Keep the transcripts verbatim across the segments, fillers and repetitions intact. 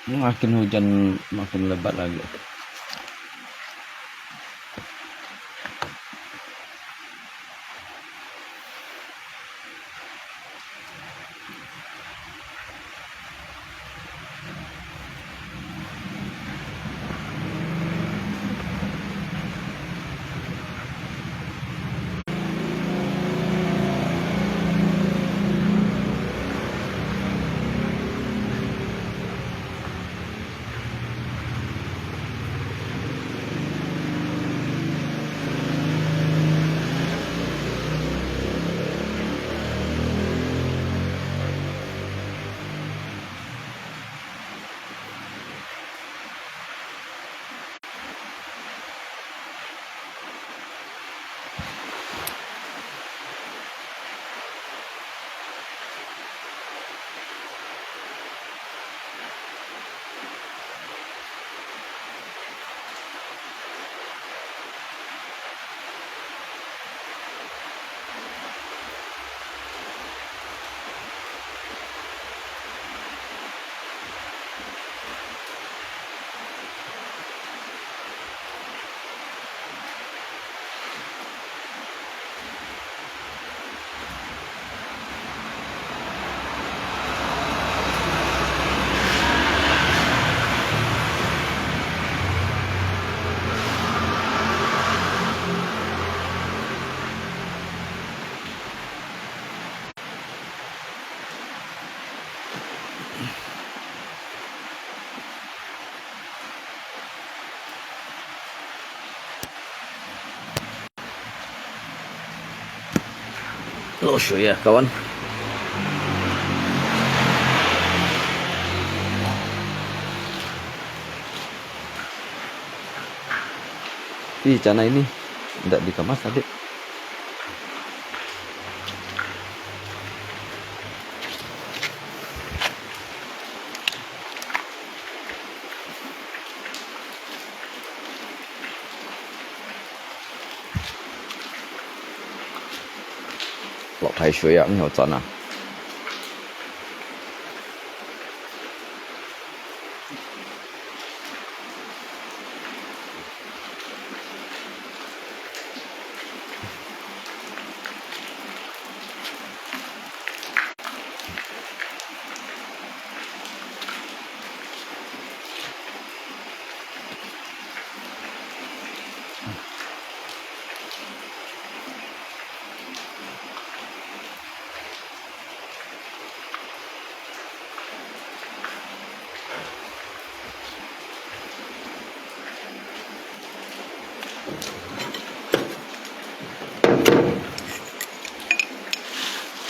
Makin hujan, makin lebat lagi. 落水啊，kawan. Ih, canai ni. Ndak dikemas tadi. Lok thai shui ah, ngiau chan ah.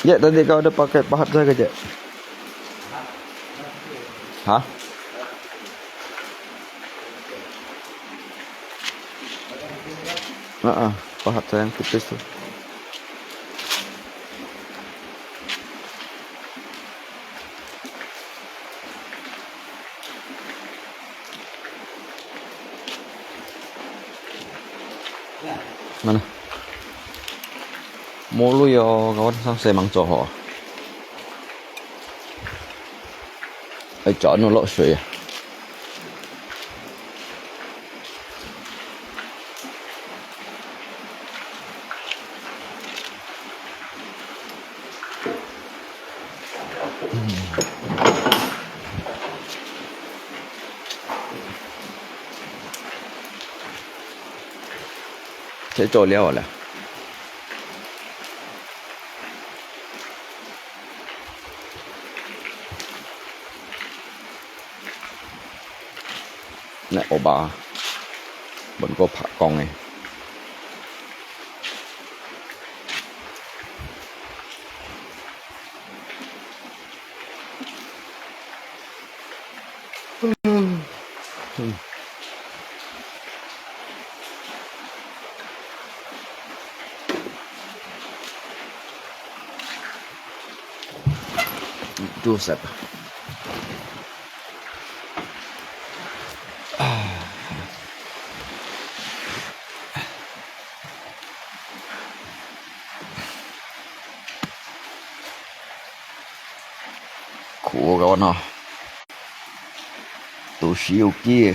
Ya, tadi kau ada pakai pahat saya kecek. Hah? Heeh, pahat saya yang tipis tu. Mana? Mulu yo, kawan, sang semang coho. Ai, chọn nó lọ sui à. Thế cho leo à? Nè, ôba, bún kô phak kong e. Tusat. Khổ quá nó. 燒機，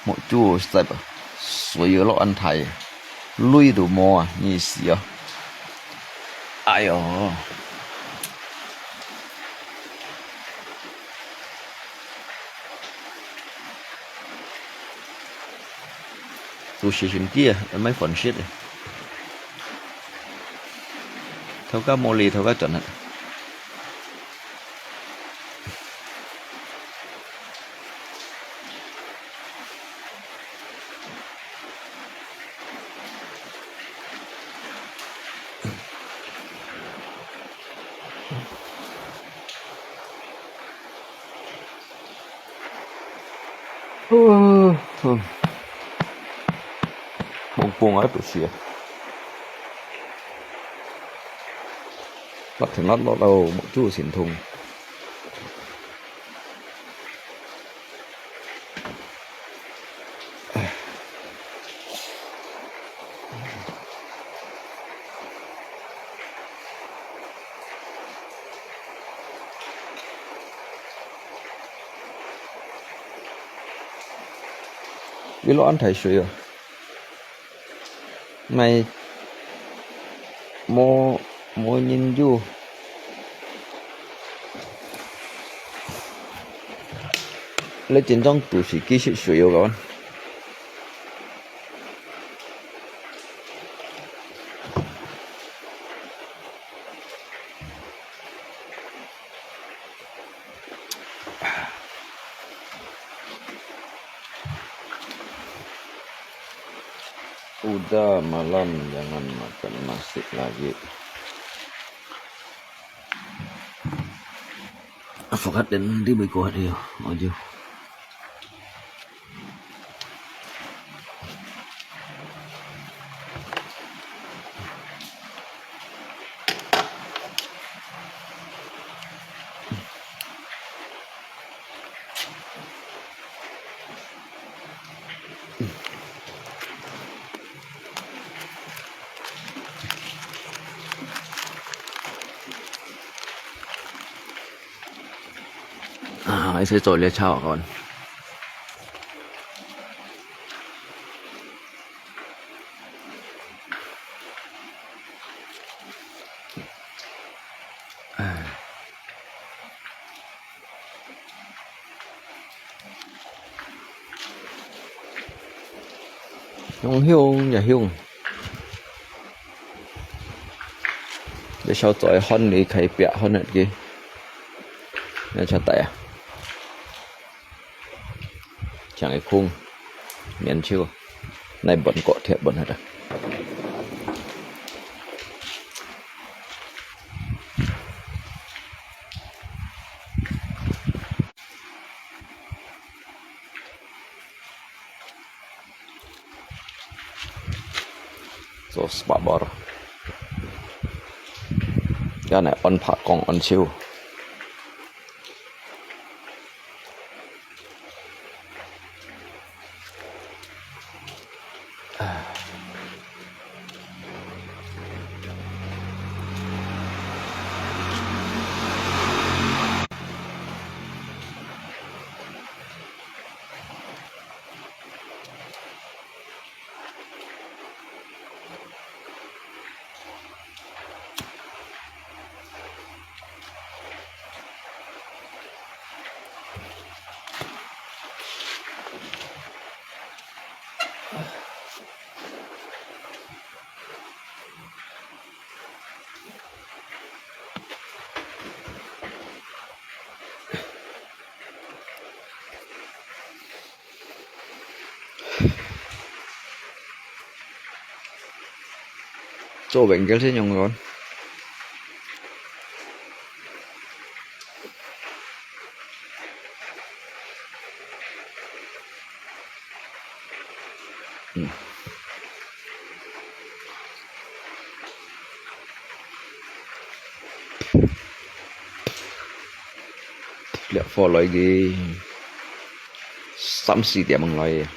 目珠實在啊，水啊落恁大，淚都無啊，你死啊！哎喲！ 做事情啲啊，毋係歡喜个。頭家無理，頭家轉啊。Mông pông á tụi xìa. Bắt thằng lót lót đâu, mông chú xin thùng. 你落恁大水啊？咪無，無人有。你真正都係幾十歲哦，講。 Udah malam, jangan makan nasi lagi. Avokat dan di beko dia, maju. 啊，一切做列車啊，看。唉。 香香也香。這小嘴看你開壁看得去，那才大啊。像个空，年輕，來問過，貼問下啦。 做spatbor。這呢，安拍光安手。 做bengkel先用个。嗯。 這貨來个，三四點鐘來个。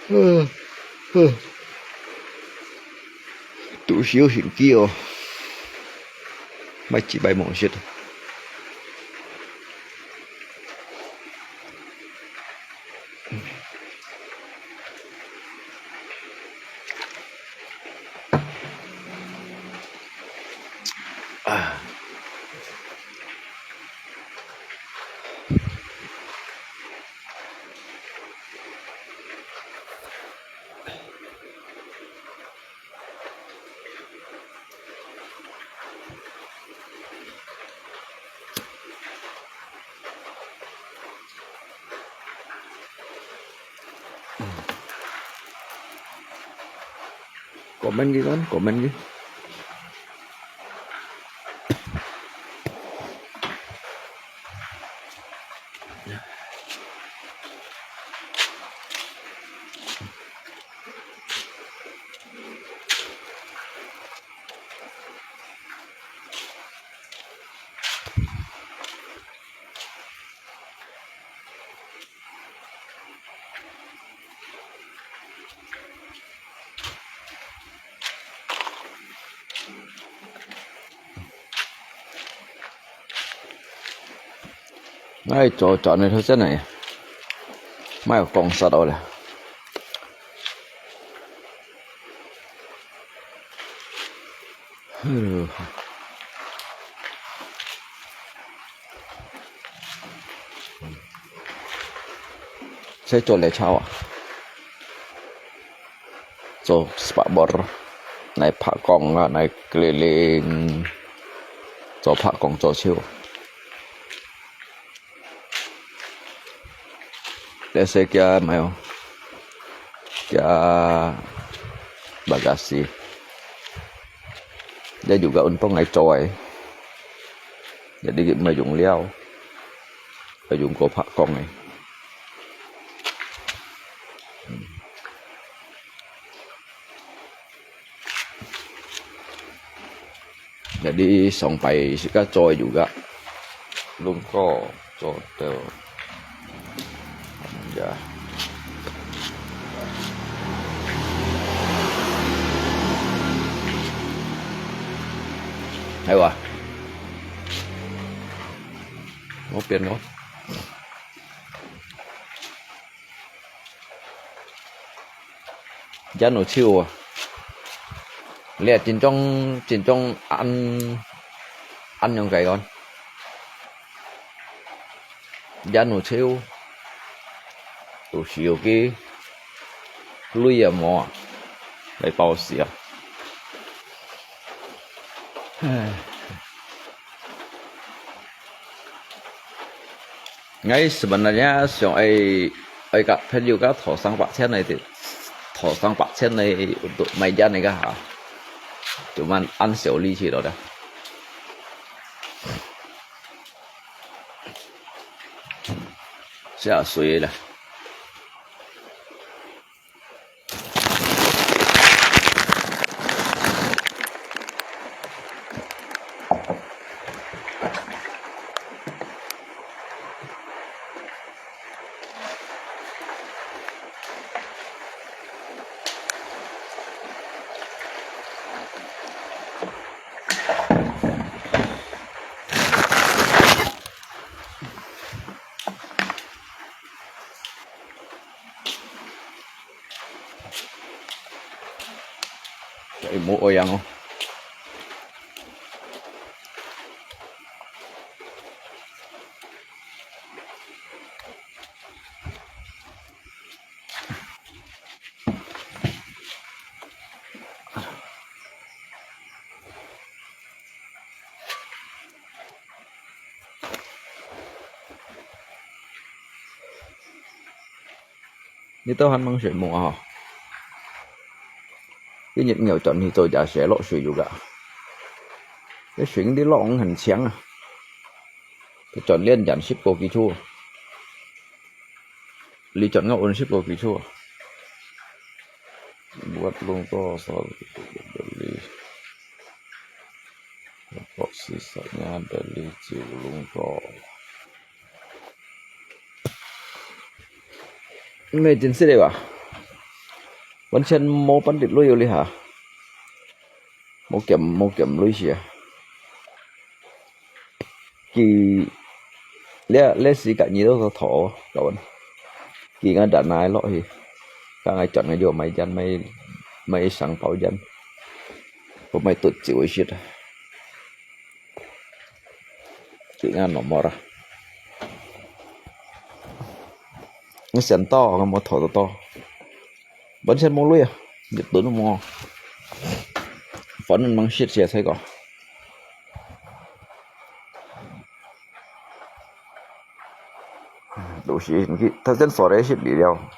呃，呃，都係有興趣哦。買幾擺無食。啊。Comment cái con, comment cái. Ai, cho chọn này thôi chứ này. Mai có con sao đâu là. Sẽ cho lẽ cháo à? Cho spakbor, nai phak kong, nai keliling, cho phak kong cho chiu. Để xe kia mèo, kia bagasi. Để juga untuk ngai choi. Jadi mèo dùng liao, mèo dùng có phak kong này. Jadi song pai sika choi juga. Lungko cho teo. Ya. Hay wa. Mau pian ko. Yan wu chiu à. Liá chính trong, chính trong ăn, ăn yang cái con. Yan wu chiu. Tụ siu ki. Lui à mò. Lai bao xia. Ngai sebenarnya想愛，愛甲朋友甲討三百千來的，討三百千來買烟那个哈，就慢按小利去了的。下水了。 Jadi mau oyang oh.你都還吂水無啊？一日擛轉去做隻水落水就个。這水的浪很強啊。佢轉練轉十個幾處。你轉个運十個幾處啊。Buat lungko asal beli. Kok sisanya dari Ciulungko. 毋係真實个吧？完全無半滴鐳有哩哈。無減，無減鐳是啊。佢，這，這時間你都在討，kawan。佢ngah dana落去，剛才轉个就買煙，買，買一箱包煙。我買多酒一些的。佢ngah nomor啊。我想到，我無討得到。完全無鐳啊，一分都無。反正忙死死才个。 都係佢，佢先鎖了，係你了。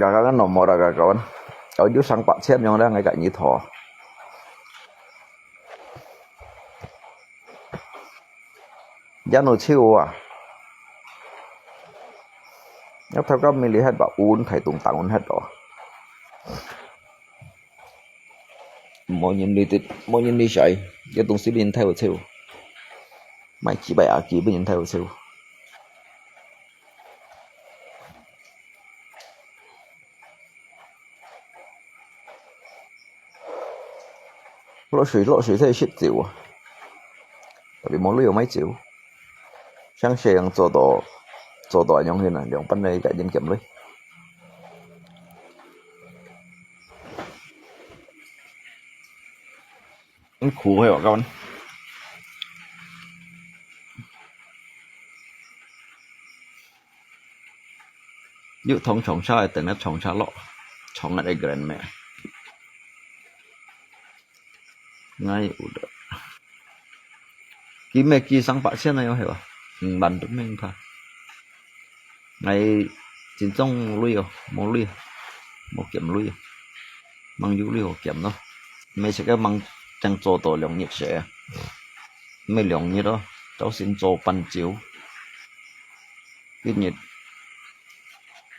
Kakak kan nomor kakak kawan. Kau ju sang pak siam yang dah ngai kak nyit ho. Yan u chiu a. Yak thau ka mi li het ba un thai tung tang un het o. Mo nyin li tit, mo nyin li sai. Ya tung si lin thai u chiu. Mai chi bai a ki bu nyin thai u chiu. Lok sui, lok sui sai sit chiu a. Tapi mo lui o mai chiu. Sang se yang cho to, cho to anyong hin a, liang pan nei ka jin kiam lui. Ăn khô hay bảo con. Yuk thong chong cha, teng na chong cha lo. Chong ngat ai gran me. Ngai u da. Ki me ki sang pa sian na yo he ba. Hm, ban tu meng pa. Ngai chin chong lui yo, mo lui. Mo kiam lui. Mang yu lui ho kiam no. Me se ka mang chang cho to liang nyit se. Me liang nyit o. Chau sin cho pan chiu. Ki nyit.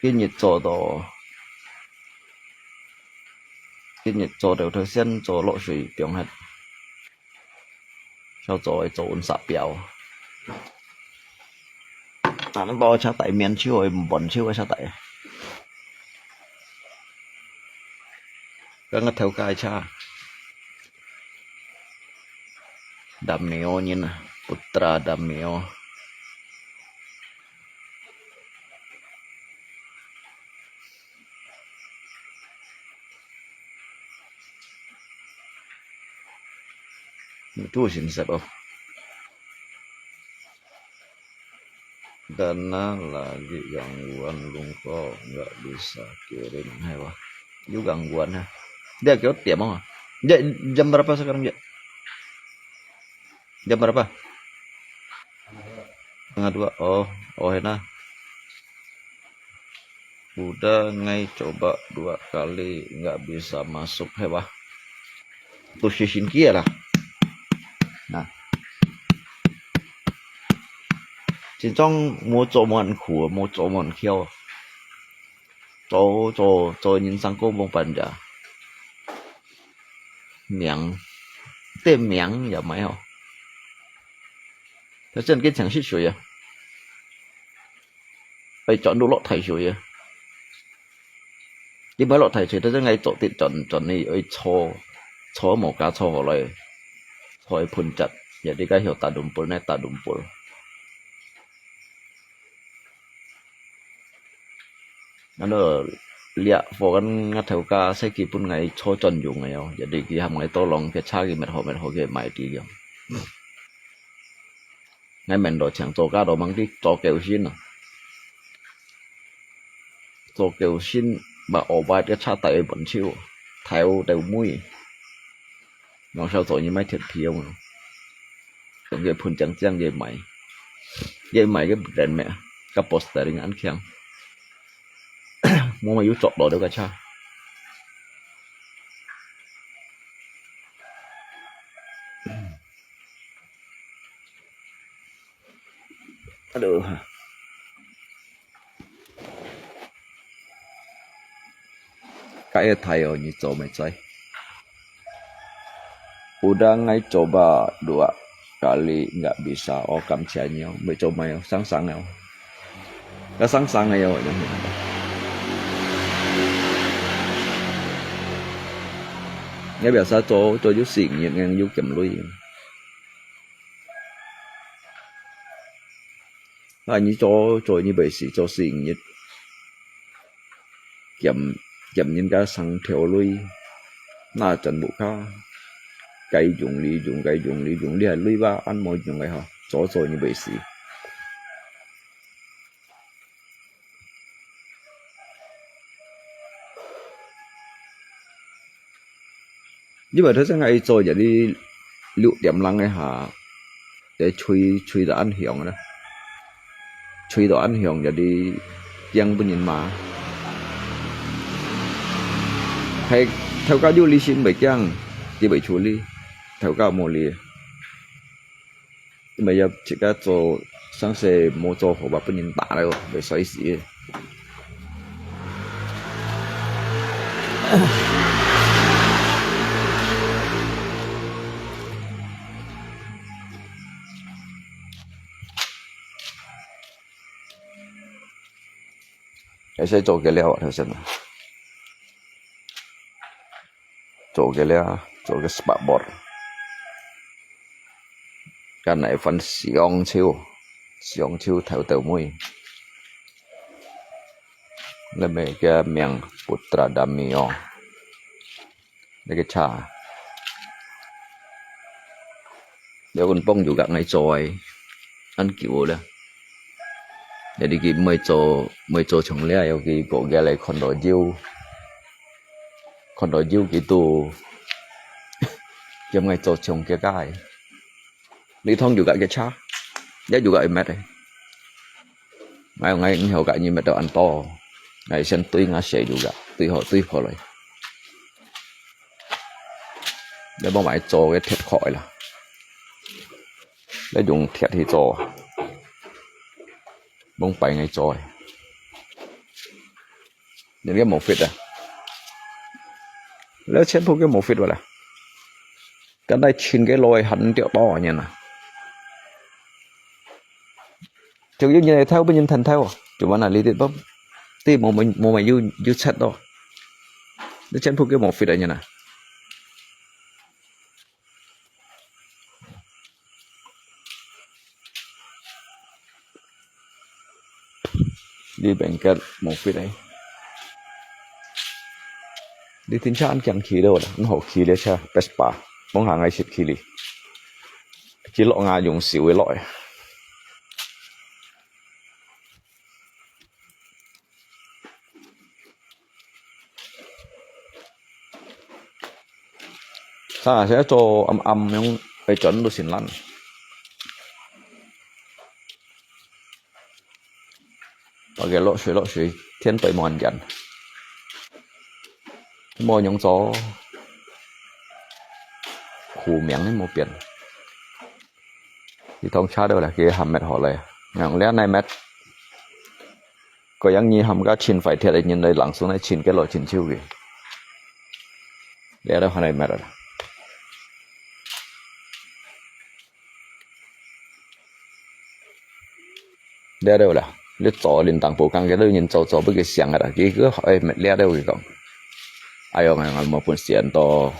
Ki nyit cho to. Ki nyit cho to thơ sian cho lo sui piang het. Sao cho ai cho un sa piao. Tan bao cha tai mian chiu ai bon chiu cha tai. Ka ngat thau kai cha. Damneo nyin a, putra damneo. Itu sinsep o. Dana lagi gangguan lungko, nggak bisa kirim, hai wah. Yu gangguan ha. Dia kau tiap mau. Dia jam berapa sekarang dia? Jam berapa? Setengah dua. Oh, oh, enak. Udah ngai coba dua kali, nggak bisa masuk, he wah. Tu si sin kia lah. Nah. Chin chong mo cho mo an khu, mo cho mo an khiao. Cho, cho, cho nyin sang ko mo pan ja. Miang. Tên miang ya mai ho. Thế chân cái chẳng shit sui ya. Ai chọn đủ lọt thầy sui ya. Đi bái lọt thầy sui, thế chân ngay chọn tiết chọn, chọn đi, ai cho, cho một cá cho họ lại. Cho ai phun chặt. Ya đi cái hiểu ta đúng bול, này ta đúng bol. Ano, lia, pho kan ngat thau ka, sai ki pun ngai cho chọn yung ngai yo. Ya đi ki ham ngai to long, ke cha ki met ho, met ho ke mai ti yang. Ngai men do chang cho ka do mang ti cho kêu sin a. Cho kêu sin ba o bai ke cha tai bon chiu. Thai u teu mui. Nong sao cho ni mai thiệt phiêu. Kong ke phun chang chang ye mai. Ye mai ke brand me. Ka poster ring an khiang. Mo ma yu chok do de ka cha. Alo. Ka e thai o ni cho mai chai. Udah ngai coba dua 咖哩，nggak bisa，哦，感謝你哦，會做麼个哦，生生个哦，該生生个哦，恁樣。你biasa做，做有生意，有減鐳。啊，你做，做你會使做生意。 減，減人家生條鐳，拿轉屋下，該用哩用，該用哩用，你還鐳吧，恁無用个吼，做做你會使。你話頭先𠊎做一日六點零个下， 在吹，吹到恁響啦。吹到恁響，就係驚分人罵。係，頭家有理心袂驚，佢會處理。頭家無理，因為要自家做，生事無做好吧，分人打了，會衰死。 該係做个了啊，頭先啊。做个了，做个spakbor。該哪一番香臭，香臭頭頭尾。你乜个名Putra Damio。 那个茶。了，阮幫友甲愛做个，恁久了。Jadi佢毋會做，毋會做像了，佢過个來看到有，看到有佢都，叫𠊎做像个个。你通友甲个茶，也友甲會搣个。 𠊎，𠊎毋曉甲你搣到恁多，𠊎先對𠊎細友个，對好，對好來。你莫買做个鐵殼个啦，你用鐵去做啊，莫擺𠊎做个。你个無fit啊？你全部个無fit个啦，剛才清个落去還掉多少年啊？ 就有人來偷，分人偷偷哦，就話那裡的，不，對，無，無，無，有，有賊哦。你全部叫無fit个人啊。你邊个無fit个？你停車恁驚騎了啦，恁好騎了車，Vespa，往下𠊎識騎哩。騎落啊用手个落个。 Sa，現在做暗暗樣，會轉到先爛。大家落水落水，天對無人，無用做，苦命都無變。 一通車到了，佢還搣好了。樣這樣來搣，個樣你喊个清快鐵个人來，langsung來清个來清手个。這都還來搣了。這都了，你做恁當無講，佢都人做做，不佢想个啦，佢个愛搣這都佢講。哎喲，𠊎，𠊎無本事到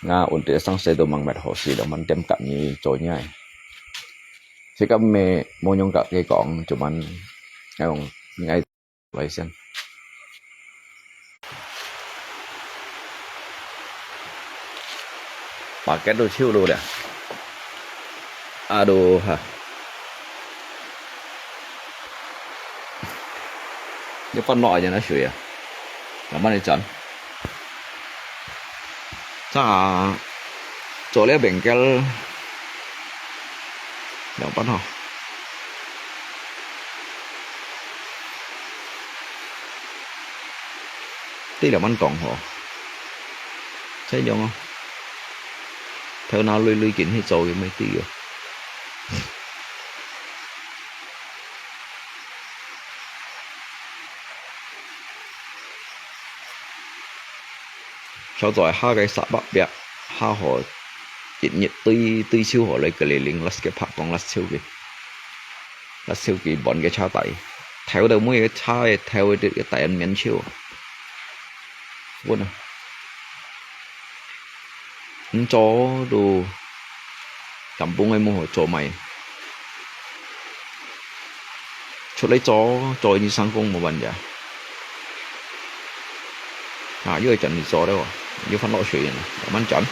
，𠊎問題生事都吂搣好勢了，滿點甲你做呢。 Sikap mi monyong ka kikong, cuman ngayong ngay loisen. Pakai tu siu lu dia. Aduh, ha. Dia pan lo aja na siu ya. Kaman ikan. Sa, 做了bengkel兩班吼。對兩班講吼，這樣哦，頭腦累累緊去做，有咩對哦？ 小在下个沙白壁，下河一日對，對手好來个零零，拉斯个拍檔，拉手个，拉手个，半个車底，頭到尾个車个頭个，个大人面笑。穩啊！你做都，根本个無好做賣。 出來做，做你生工無問題。啊，又係轉你做了哦，又翻落水了，慢慢轉。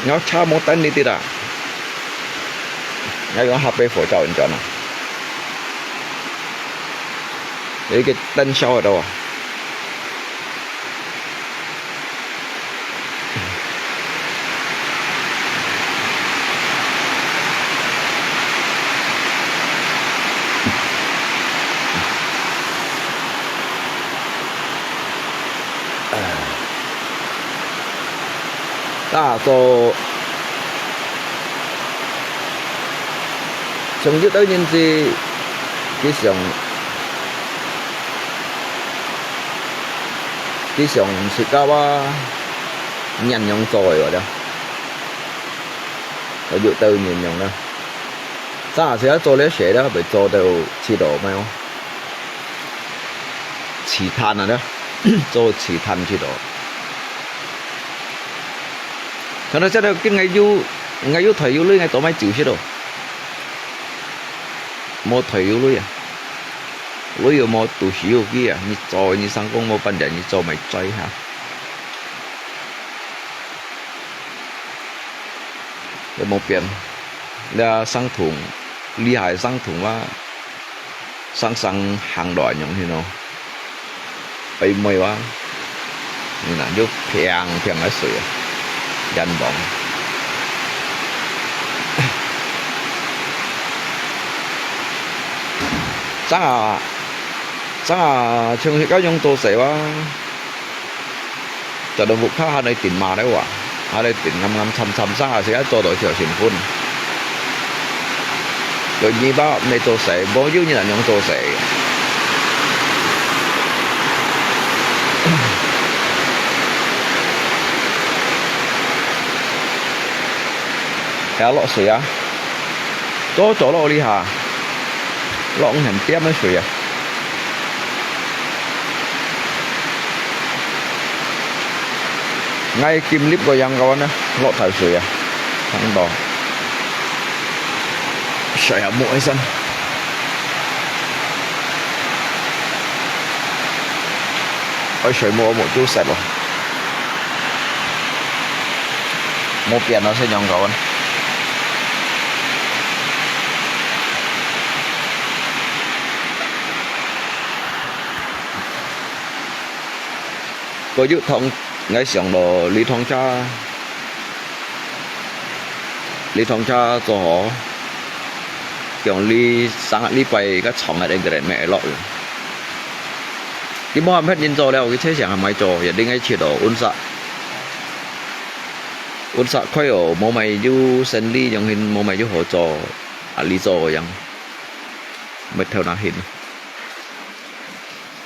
你要車無等你的啦，你要用下背火叫人轉啊，有一個等銷的哦。 打造，從一到年紀，佢想，佢想自家啊，仰樣做个話了，有到仰樣了。 早時啊做了事了，會做到七度咩哦？試探啊，做試探七度。可能這個跟𠊎有，𠊎有退休鐳，𠊎做麼个就係咯。無退休鐳啊，鐳又無，都係有佢啊，你做你生工無半點，你做麼个在下。 有無變？這生痛，厲害生痛啊！生生行來樣形哦，悲哀哇！你看，又平平个水啊，眼望。正啊，正啊，像係該樣做事哇！ 做到屋下還來頂罵了哇，還來頂暗暗慘慘，生下時啊做到就辛苦。有二百毋做事，無有人樣做事。還落水啊！做做落這下，落五點个水啊！ 𠊎今日个樣个呢，落大水啊，看到。水啊，摸一聲。哎，水摸摸就濕了。摸扁了，是樣个呢。 過有趟𠊎想到這趟車，這趟車做好，像這三個禮拜个長个應該係無落雨。佢無喊別人做了，佢車上還無做，一定愛切到溫室。溫室開哦，無麼有生理，樣形無麼有好做，啊，你做樣，無頭那形。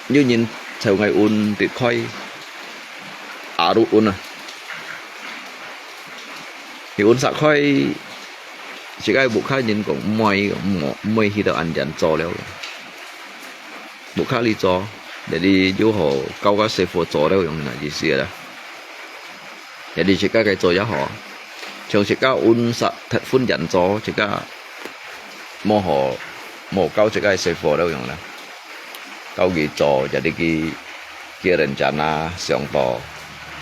有人湊𠊎運得開，阿魯運啊。佢運煞開，自家屋下人講，毋愛，毋愛，毋愛去到恁遠做了。屋下裡做，jadi又好交个師傅做了，樣那意思啦。Jadi自家个做也好，像自家運煞忒分人做，自家無好，無交自家个師傅了樣啦。 到佢做，jadi佢，佢人家啊，想到，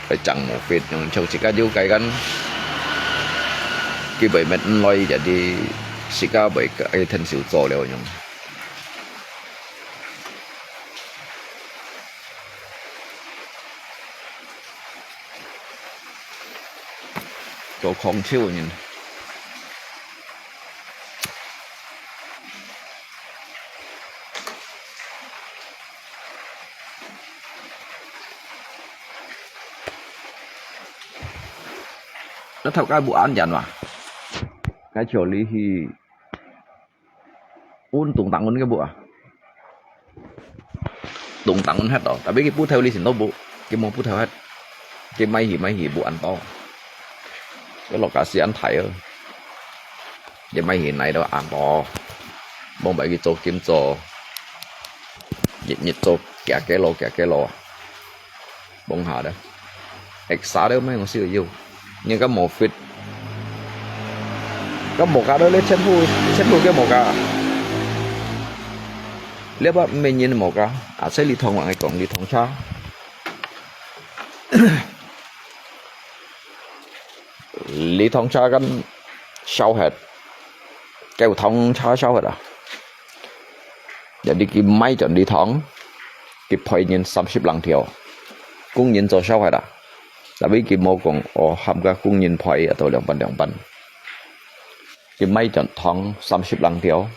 會爭無fit，樣像自家有个kan，佢會乜毋來，jadi自家會个，會tensil做了樣。做空手人。 那頭該屋恁遠哇？該橋裡去，運東東運个屋啊？東東運忒咯，tapi佢布頭裡先到屋，佢無布頭忒。佢買起買起無恁多，佢落價時恁大哦，佢買起來到恁多，無買去做金做，日日做幾幾路幾幾路啊，放下了，會沙了，買東西有，你个無fit，个無價了，你全部全部个無價，你把每年無價，啊，這里通話講，你通車。 里堂車間燒忒，九堂車燒忒啊！Jadi佢買轉里堂，佢賠人三十零條，工人做燒忒啊！Tapi佢無講哦，喊个工人賠啊，到兩半兩半。佢買轉堂三十零條，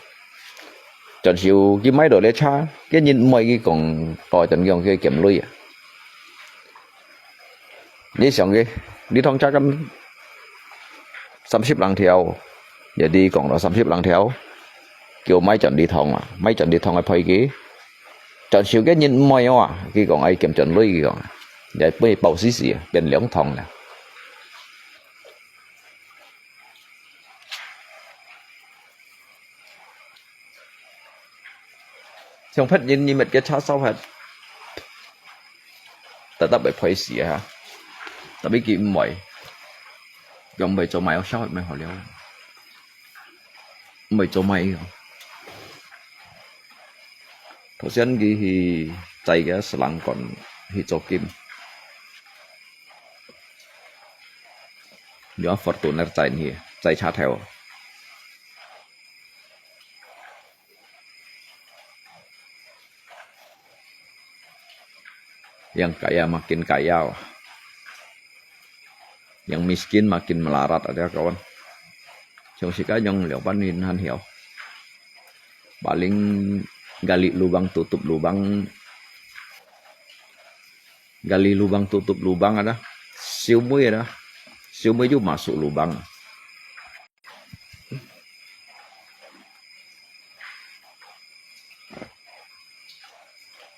轉手佢買到這車，佢人毋會去講，哦，轉樣去減鐳啊！ 你想个，里堂車間三十零條，也你講了三十零條，叫買轉里堂啊，買轉里堂个賠佢，轉手个人毋會啊，佢講愛減轉鐳，佢講，也被包死死，變兩堂了。 像別人你乜个車燒忒，tetap會賠死哈。Tapi佢毋會，佢毋會做麼个，燒忒乜好了，毋會做麼个。頭先佢去載个斯冷罐去做金，用Fortuner載去，載車頭。 Yang kaya makin kaya, yang miskin makin melarat ada kawan. Siung sika yang liau pan hin han hiau. Paling gali lubang tutup lubang, gali lubang tutup lubang ada. Siumui ada. Siumui juga masuk lubang.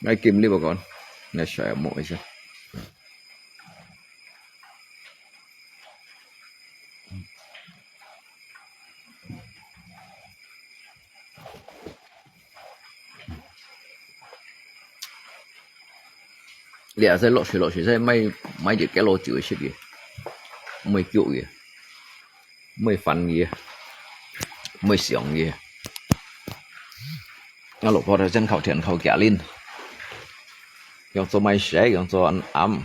Ngai kim li ba kon. Ngai shai mo isa. Lia sai lok sui lok sui sai mai mai je ke lo jiu sik ye. Mai kiu ye. Mai fan ye. Mai siang ye. Nga lo po da jen khao thian khao kia lin. Yang zo mai sai, yang zo an am.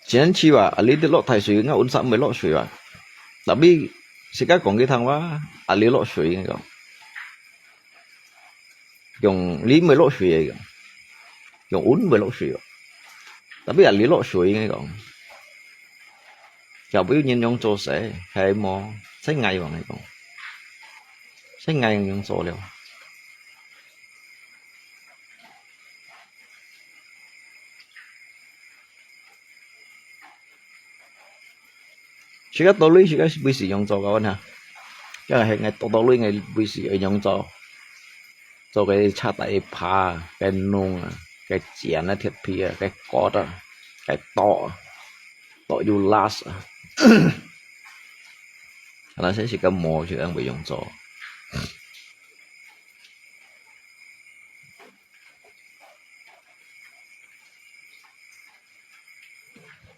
Jen chi wa, a li de lok thai sui, nga un sa mai lok sui wa. Tapi, sika kong ki thang wa, a li lok sui nga kong. Yong li mui lok sui e yong. Yong un mui lok sui o. Tapi a li lok sui ngai kong. Yau bu yu nyin yong zo se, hai mo, sai ngai yong ngai kong. Sai ngai yong zo liao. Sika to lui sika bui si yong zo kawan ha. Kaya he ngai to to lui ngai bui si yong zo. Zo cái cha tai pha, cái nung, cái chén, cái thiệt phi, cái cốt, cái to, to you last. Nó sẽ sika mo sika bui yong zo.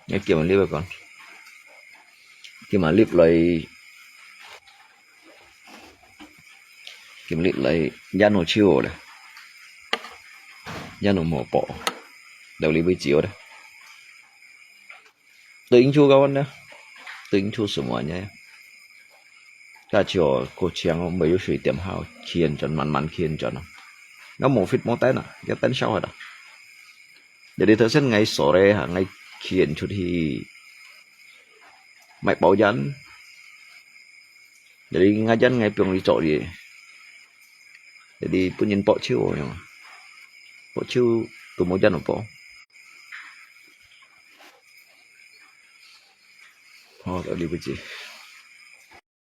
Ngai kim lip kon. Kim lip lai. Kim lip lai. Yan no chiu le. Yan no mo po. Dau li bui chiu de. Tự nhiên chu kawan de. Tự nhiên chu semuanya. Ka chiu ko chiang mo yu sui tiam hao. Kian chon man man kian chon. Nga mo fit mo tan a. Ya tan shao ha da. Jadi thơ sen ngai sore ha, ngai khiên chut hi mai pau yan. Jadi ngai yan ngai piong li chok li. Jadi pun yin pok chiu yong. Pok chiu tu mo yan pok. Ho, tak li bu chi.